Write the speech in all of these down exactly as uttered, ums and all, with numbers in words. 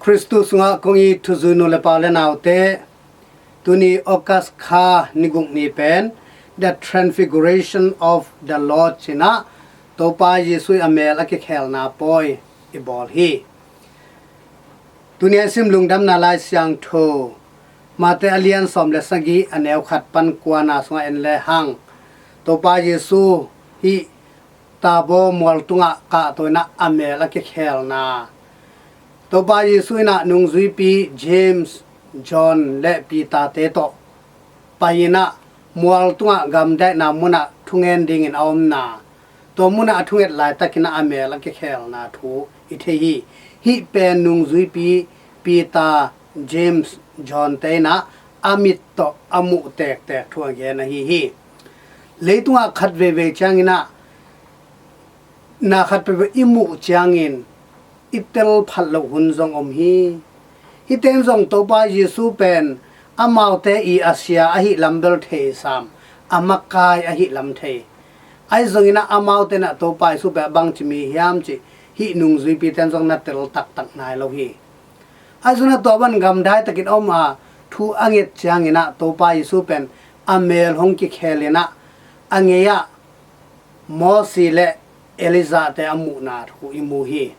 Khristu sungah kong it thuzui nu le pa le naute, tuni August kha ni guk ni pen The Transfiguration of the Lord cinah Topa Jesuh i a mel a kikhelna pawi i bawl hi. Tuni a sim lungdamna Lai Siangtho Mate a lian sawm le sagih a neu khat pan kuana sungah en le hang, Topa Jesuh hih Tabor mual tungah kahto inah a mel a kikhelna, Topa Jesuh inah nungzuipi James, John le Peter te tawh pai inah mual tungah gamdaihna munah thungen dingin a omna, tua munah a thunget laitakinah a mel a kikhelna thu i thei hi. Hih pen nungzuipi Peter, James, John te inah a mit tawh a muh tektek thu a gen ahi hi. Leitungah khat veivei cianginah na khat peuhpeuh i muh ciangin i tel phat loh hun zong om hi. Hihte in zong Topa Jesuh pen amaute i a sia ahi lam bel thei sam, a makai ahi lam thei. Ahi zonginah amaute inah Topa Jesuh pen a bangci mi hiam cih hih nungzuipite in zong na tel taktak nai lo hi. Ahi zonginah tua bang gamdai takin om a thu a nget cianginah Topa Jesuh pen a mel hong kikhel inah a ngei ah Mosi le Elijah te a muhna thu i mu hi.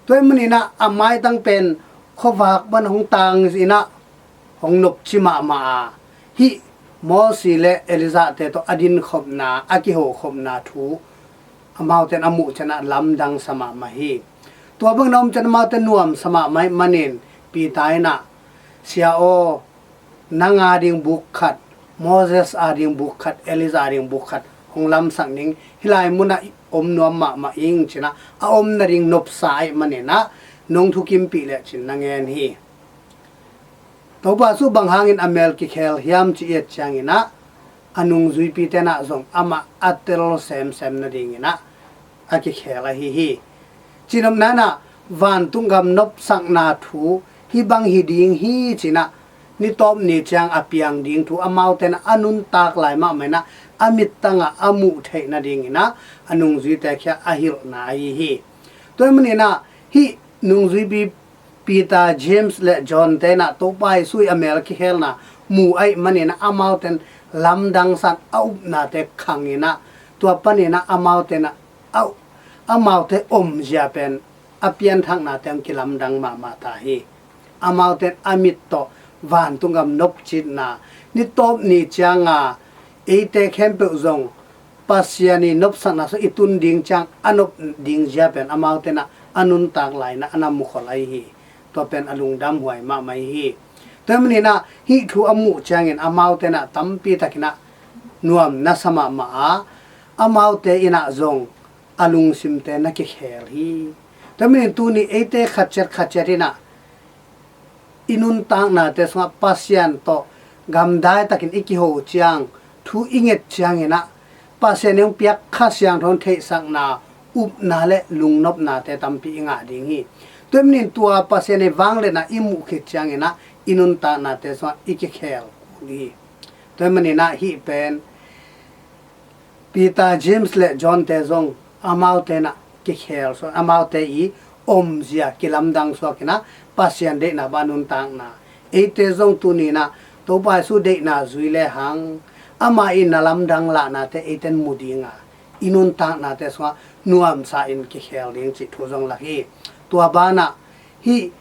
Tua ahih maninah a maitang pen khuavak pan hong tang inah hong nopci mahmah a, hih Mosi le Elijah te tawh a dinkhopna, a kihokhopna thu amaute in a muh cianah lamdang sa mahmah hi. Tua bangin a om cian amaute nuamsa mahmah ahih manin Peter inah, Sia aw, nang a ding buk khat, Moses a ding buk khat, Elijah a ding buk khat hong lamsak ning, hih lai munah om nuam mahmah ing cinah a om nading nopsa ahih maninah nong thukimpih lecin na ngen hi. Topa Jesuh bang hangin a mel kikhel hiam ci i et cianginah a nungzuipite inah zong amah a tel semsem nadinginah a kikhel ahi hi. Cinopna inah vantung gam nopsakna thu hih bang hi ding hi cinah ni tawp ni ciang a piang ding thu amaute inah a nuntak lai mahmah inah a mittangah a muh theih nadinginah a nungzuite khia a hilhna ahi hi. Tua ahih maninah hih nungzuipi Peter, James le John te inah Topa Jesuh i a mel kikhelna mu ahih maninah amaute in lamdang san a upnate khang inah tua paninah amaute inah a, amaute omzia pen a pianthaknate hong kilamdang mahmah ta hi. Amaute in a mit tawh vantung gam nopcitna, ni tawp ni cianga eite khempeuh zong Pasian i nopsakna sung i tun ding ciang a nop ding zia pen amaute inah a nuntak lai inah a na mukhol ahi hi. Tua pen a lungdamhuai mahmah ahi hi. Tua ahih maninah hih thu a muh ciangin amaute inah tampi takinah nuam na sa mahmah a, amaute inah zong a lungsimte na kikhel hi. Tua ahih manin tuni eite khatciat khatciat inah i nuntaknate sungah Pasian tawh gamdai takin i kiho ciang, thu i nget cianginah Pasian i hong piak Kha Siangtho in theihsakna, upna le lungnopnate tampi i ngah ding hi. Tua ahih manin tua Pasian i vangliatna i muh khit cianginah i nuntaknate sungah i kikhel kul hi. Tua ahih maninah hih pen Peter, James le John te zong amaute inah kikhel suak, amaute i omzia kilamdang suak inah Pasian deihna bang a nuntakna, eite zong tuni inah Topa Jesuh deihna zui le hang amah i na lamdang lahnate eite in mu dinga i nuntaknate sungah nuamsa in kikhel ding cih thu zong lak hi. Tua banah hih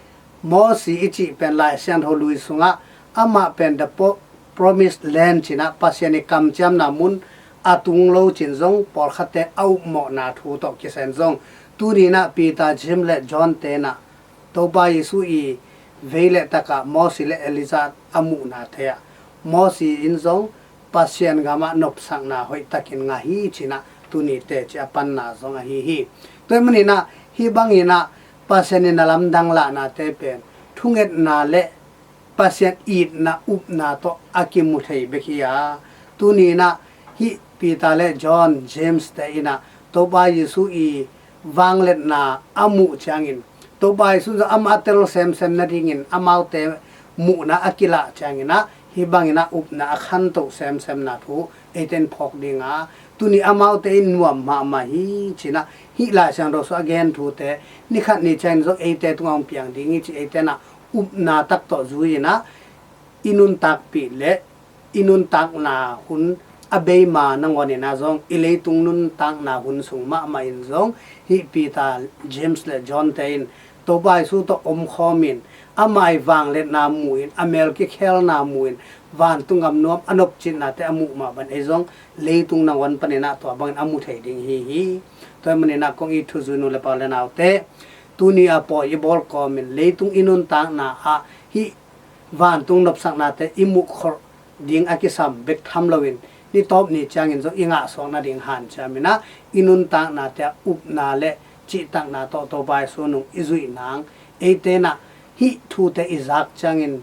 Mosi i cih pen Lai Siangtho lui sungah amah pen the po- Promised Land cinah Pasian i kamciamna mun a tung lo cin zong pawlkhatte a upmawhna thu tawh kisen zong tuni inah Peter, James le John te inah Topa Jesuh i vei le takah Mosi le Elijah a muhnate ah Mosi in zong Pasian gamah nopsakna hoihtakin ngah hi cinah tuni teci a panna zong ahi hi. Tua ahih maninah hih banginah Pasian in a lamdang lahnate pen thungetna le Pasian itna upna tawh a kimu thei bek hi a, tuni inah hih Peter le John, James te inah Topa Jesuh i vangliatna a muh ciangin, Topa Jesuh zong amah a tel semsem nadingin amaute muhna a kilah cianginah hih banginah upna a khantoh semsemna thu eite in phawk dinga tuni amaute in nuam mahmah hi cinah, hih Lai Siangtho sung a gen thute nikhat ni ciangin zong eite tungah hong piang ding hi ci, eite nah upna tak tawh zui inah i nuntakpih le i nuntakna hun a beima nangawn inah zong i leitung nuntakna hun sung mahmah in zong hih Peter, James le John te in Topa Jesu tawh omkhawm in ama i vangliatna mu in, a mel kikhelna mu in, vantung gam nuam a nopcitnate a muh mah bang ei zong leitung nangawn paninah tua bangin a mu thei ding hi hi. Tua hi maninah kong it thuzui nu le pa le naute, tuni a pawi i bawl kawmin leitung i nuntakna ah hih vantung nopsaknate i muhkholh ding a kisam bek tham loin, ni tawp ni ciangin zong i ngahsuak nading hanciam inah i nuntaknate ah upna le cihtakna tawh Topa Jesu nung i zuih nang, eite nah hih thute i zak ciangin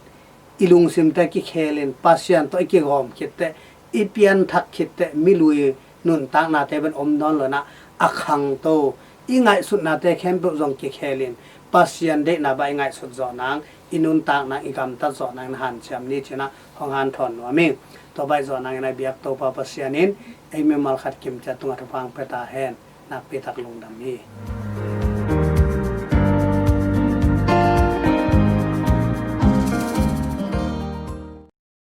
i lungsimte kikhelin Pasian tawh i kigawm khitteh, i pianthak khitteh, milui nuntaknate pen om nawn lo inah a khangto, i ngaihsutnate khempeuh zong kikhelin Pasian deihna bah i ngaihsut zawh nang, i nuntak nang, i gamtat zawh nang na hanciam ni cinah hong hanthawn nuam hi. Tua baih zawh nangin a biak Topa Pasian in ei mimal khat kimciat tungah thupha hong pia ta hen. Nakpi tak lungdam hi.